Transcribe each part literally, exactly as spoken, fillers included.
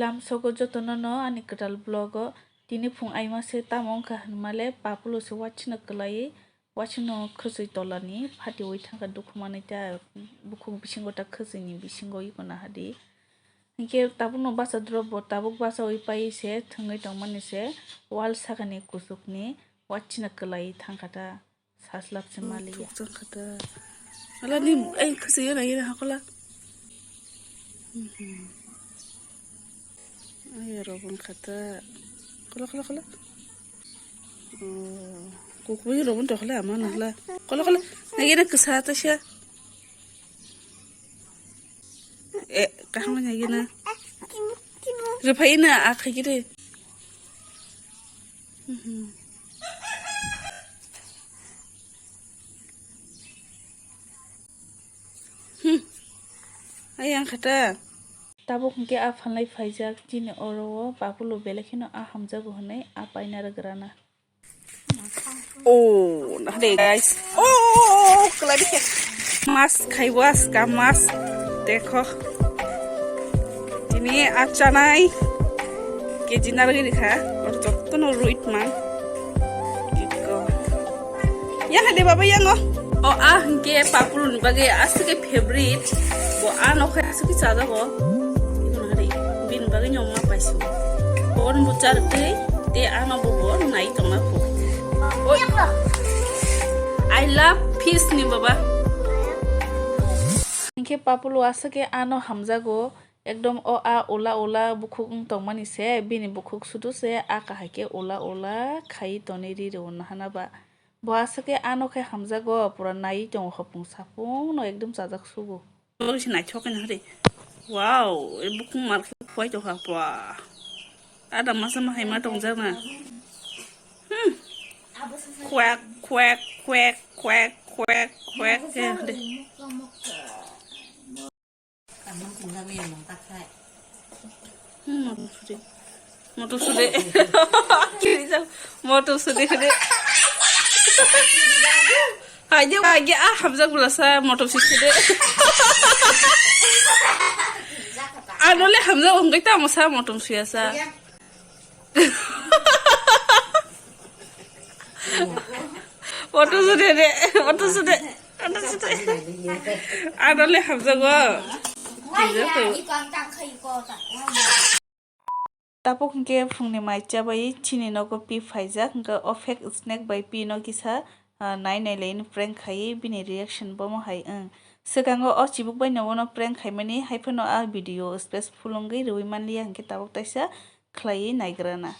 Lamsogo jotono no ani kwtal vlog o. Tini phung aima se tamo wngkha hinmale, Papulo se wachino kwlaiwi, wachino khwchwi tolani phatiwi thangkha, dukhu manwi ta bukhuk bisingo ta khwchwini bisingo iko nahadi. Hinkhe tabukno bacha drop bo tabuk bachawi paiwi se thwngwi tongmani se wall sakani kuchukni wachino kwlaiwi thangkha ta. Saslap se maliya. Thukjak kha ta. Ala ni ai khwsaiya nai na hakola. Mhm. Ai ro bun kha ta. Kola, kola, kola. Oh, kukui ro bun to kola ama na la. Kola, kola. Nai na kisa ta sha. Eh, kaham nai na. Repai na akhai gire. Mhm. Hmm. Ayang kha ta. Tabuk hinkhe a phalnai phaijak chini oro o, Papulo belai kheno a hamjago hwnwi a paina rwgrana. Oh, nakhde guys. Oh, oh, oh, oh, kwlai bikhe. Mas khaibo aska mas. Dekho. Tini a chanai. Keji narwgwi rikha. Oro jottono ruit mang. Iko. Yang hade baba yango. O a hingke Papulo ni bagwi aswk khe favorite. Bo a nokhe aswk khe chajago. Iko nahari. Bini bagwi nyoma paisu. Bon bo chartwi te ano bo bo nai tongna kho. Oi. I love fish ni baba. Hingke Papulo aswk khe ano hamjago. Ekdom o a ula ula bukhuk wng tongmani se, bini bukhuk sudu se a kahai khe ula ula khai toni ri rw nahana ba. Bo aswk khe ano khe hamjago, pura naiwi tongo hopung sapung no ekdom chajak sugo. Oro se naithok khe nahari. Wow, e bukhuk mar khe khuai tongkha pua. Ada masa ma hai ma tongjak na. Hmm. Quack, quack, quack, quack, quack, quack khe nahari. Hmm, motor sude. Motor sude. Kiri jal. Motor sude sude. Aja aja ah hamjak belasa motor sude sude. Ano le hamjak ongkai tamo sa motor suya sa. Motor sude de, motor sude, motor sude. Ano le hamjago. Hamjago. Tabuk hingke phungni mai chabai chini nogo pi phaijak, hingke o fake snack bai pi no kisa, ah, nai nai lai prank khai bini reaction bomo hai wng. Swkango o chibuk bai no bono prank khaimani, hai phano a video space phulungwi rwi manliya, hingke tabuk taisa khlaiwi naigrana.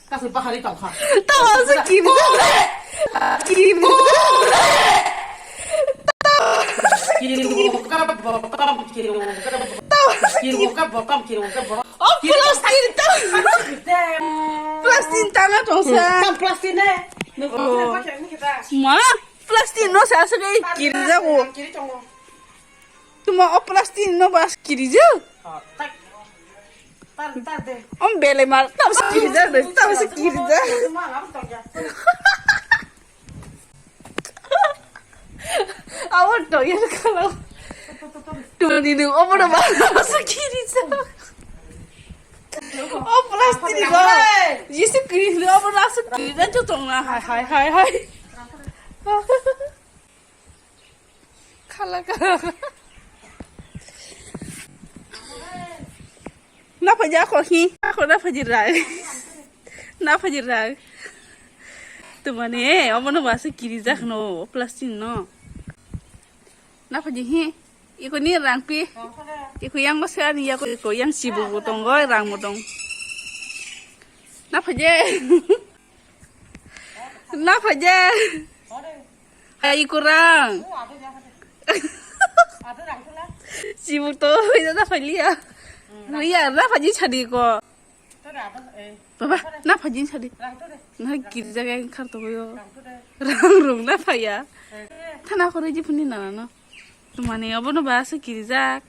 Kaso bahari tongkha. Tamo se kiri. Kiri. Kiri. Oh, plastic. Plastic tana tongsa. Tam plastic ne. Ma, plastic no sa sa kiri jago. Tuma o plastic no bas kiri jago. Om bele mar tam sa kiri jago, tam sa kiri jago. Awat to yan kalau. Tuni nung obo no ma asa kiri sa. O plastic ni ba. Jisu kiri ni obo no asa kiri na chutong na hai hai hai hai. Khala ka. Na phaji ako hi, ako na phaji rai. Na phaji rai. Tumani, eh, omo no basa kiri jak no, plastic no. Na phaji hi, iko ni rang pi. Iko yang basa ni ya ko, iko yang sibu bo tong, oi rang bo tong. Na phaji. Na phaji. Hai kurang. Sibuk to, ina na phai liya. Liya, na phai jin sadi ko. Baba, na phai jin sadi. Na kiri jaga yang khar to yo. Rang rung na phai ya. Thana kore ji phuni na no. Tumani obo no ba se kiri jak.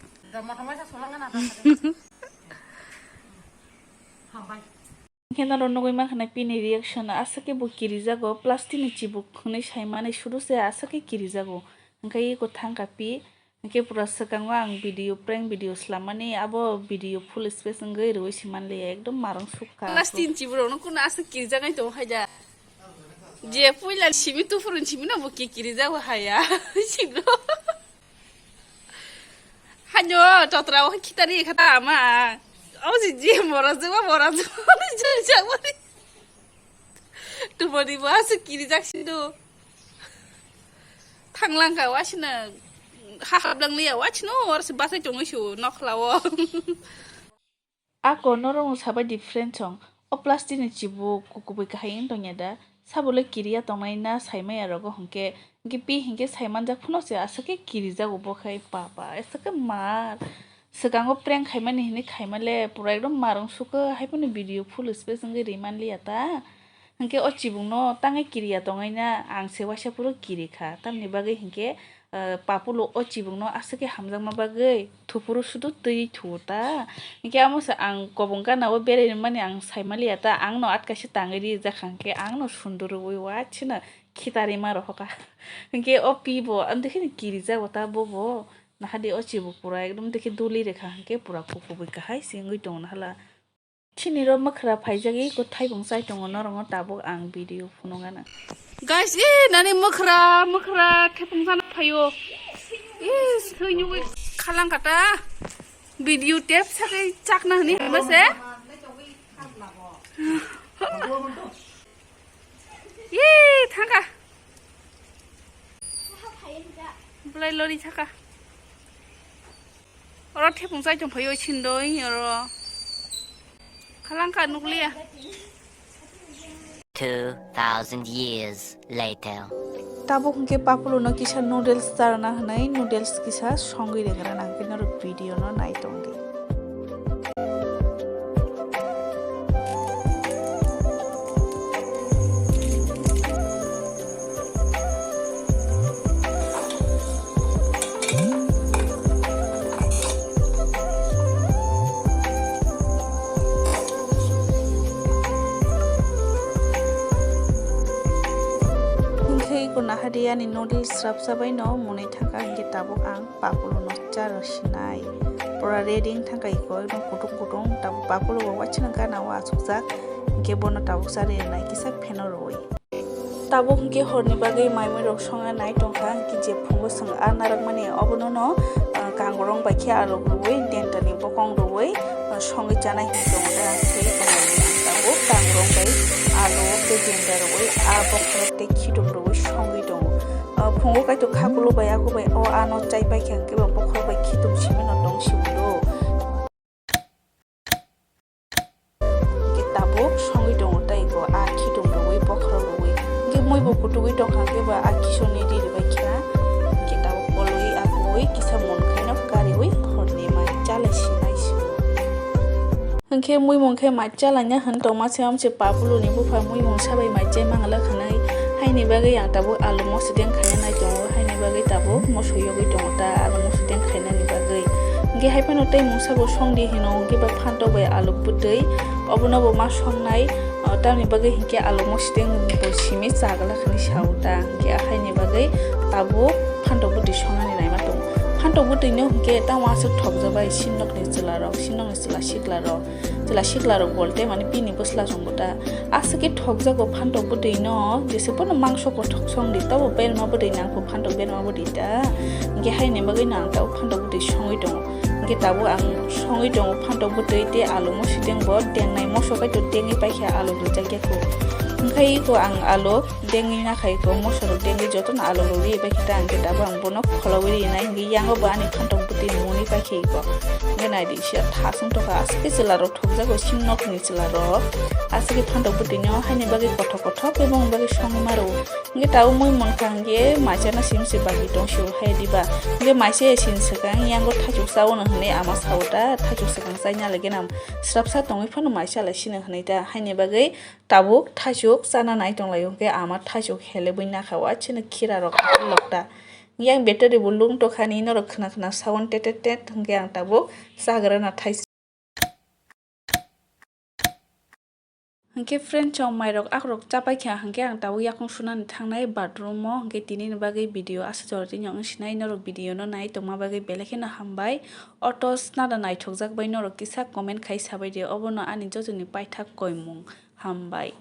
Khe norok nugwi mankha na pini reaction aswk khe bo kirijago, plastic ni chibuk hwnwi saimani sudu se aswk khe kirijago. Hwnkhe eko thangkha pi, hwnkhe pura swkango ang video, prank video swlammani, abo video full space wngwi rwui se manliya, ekdom marwng sukha. Plastic ni chibukrokno kuno aswk kirijaknai tongo hai da? Je puila simi tuphuru simi no bo ki kirijago haya. Sibro. Hanyo totra o khitari khata ama. O ji ji mora jwa mora jwa. Ji jagwari. Tumani bo aswk kirijak sido. Thanglangka wasina ha hablang liya wachno or se basai tongwi su nokhlao. Ako norokno sabai di friend song, o plastic ni chibuk kukubui kahai wng tongya da? Sabo le kiriya tongnai na saimaya rogo hwnkhe, hwnkhe pi hwnkhe saimanjak phano se aswk khe kirijago bo khai papa, aswk khe mar. Swkango prank khaimani hinwi khaima le pura ekdom marwng sukha, hai phano video full space wngwi ri manliya ta. Hwnkhe o chibukno tangwi kiriya tongwi na ang se waisa phuru kirikha, tamni bagwi hwnkhe, eh, Papulo o chibukno aswk khe hamjakma bagwi thupuru sudu twi thuo ta. Hwnkhe amo se ang kobong gana o berai mani ang sai maliya ta, ang no at kaisa tangwi rijak kha, hwnkhe ang no sundurwi waisano khitarima rohorkha. Hwnkhe o pi bo amtwi kheno kirijago ta bobo, nahadi o chibuk pura ekdom dekhe duli rekha, hwnkhe pura kukubui kahai se wngwi tongo nahala. Chini ro mwkhra phaijak, eko thaibung chai tongo, norokno tabuk ang video phunukgana. Guys, eh, nani mwkhra, mwkhra thaibung chana phaio. Eh, sui nugwi khalang kata. Video tep sakai chakna hini mase. Yee, thangka. Belai lori thaka. Oro thepung chai tong phaio sindoi oro. Khalangka nukliya. Two thousand years later. Tabuk hwnkhe Papulo no kisa noodles charna hwnwi noodles kisa songwi regra nang khe norok video no nai tongdi. Hwnkhe eko nahadi ani nodi srapsa bai no mwnwi thangkha, hwnkhe tabuk ang Papulo no charo sinai. Pura ready wng thangkha eko, ekdom kutung kutung. Tabuk Papulo bo waisano gana o achukjak, hwnkhe bono tabuk charwi rwnai kisa pheno rwui. Tabuk hwnkhe horni bagwi mai mui rok songna nai tongkha, hwnkhe je phungo chwng a narwkmani obono no, ah, kangrong bai khe alok rwui, dentani bokong rwui, ah, songwi chanai hinwi tongo. Tei ang se tabuk kangrong bai alu tei denta rwui, a bokhorok tei khitung rwui songwi tongo. Ah, phungo kaitor khakulo bai ago bai o ano chai paikha, hwnkhe bo bokhorok bai khitung simi no tong simi do. Hwnkhe tabuk songwi tongo tei bo a khitung rwui bokhorok rwui. Hwnkhe mui bo kutugwi tongkha, hwnkhe bo a kisoni riri bai kha. Hwnkhe tabuk kolwi a kuwi kisa mun khaino kariui horni mai chalai sinai si. Hwnkhe mui mung khe mai chalaina hwn tongma se amse Papulo ni bupha mui mung sabai mai chai mangala khanai. Haini bagwi ang tabuk alu moso deng khaina nai tongo, haini bagwi tabuk moso yogwi tongo ta alu moso deng khainani bagwi. Hwnkhe hai phano tei mungsa bo songdi hino, hwnkhe ba phantok bai alu bwtwi obono bo ma songnai, o, tamni bagwi hwnkhe alu mositeng bo simi chagla khani sao ta, hwnkhe haini bagwi tabuk phantok bwtwi songnani naima tongo. Phantok bwtwino hwnkhe tamo aswk thokjabai sinokni chwlarok, sinokni chwla siklaro, chwla siklarok bolte mani bini bwsla chwngbo ta. Aswk khe thokjago phantok bwtwi no, jese phano mangso kothok song di, tobo berma bwtwi nang kho phantok berma bwtwi ta. Hwnkhe haini bagwi no ang tabuk phantok bwtwi songwi tongo. Hwnkhe tabuk ang songwi tongo phantok bwtwi tei alu mositeng bo tengnai moso kaitor tengwi paikha alu rijak ya kho. Hwnkhe iko ang alu dengwi nakhai kho, moso rok dengwi jotono alu rok ri paikha ta, hwnkhe tabuk ang bono kholawi rinai, hwnkhe yango bo ani phantok bwtwi muni paikha iko. Hwnkhe naidi sia thasung tokha aswk khe chwla rok thokjago sing nokni chwla rok. Aswk khe phantok bwtwino haini bagwi kothok kothok khe bongni bagwi songwi ma rwo. Hwnkhe tabuk mui mankha hwnkhe maisa no sim se bagwi tong sio hai diba. Hwnkhe maisa ya sin swkang yango thaichuk chaono hwnwi ama sao ta, thaichuk swkang chaina lagena srapsa tongwi phano maisa lai sino hwnwi ta. Haini bagwi tabuk thaichuk chana nai tonglaio, hwnkhe ama thaichuk helebwi nakha, waisano khira rok aphilok ta. Yang battery bo lung tokha ni norok khna khna sound tet tet tet, hwnkhe ang tabuk chagrana thai. Hwnkhe friend, chwng mairok akrok chapai kha hwnkhe ang tabuk yakung sunani thangnai bathroom o, hwnkhe tinini bagwi video aswk jora tini wng sinai. Norok video no nai tongma bagwi belai kheno hambai. Auto snada naithokjak bai norok kisa comment khai sabai di, obono ani jotoni paithak koimung. Hambai.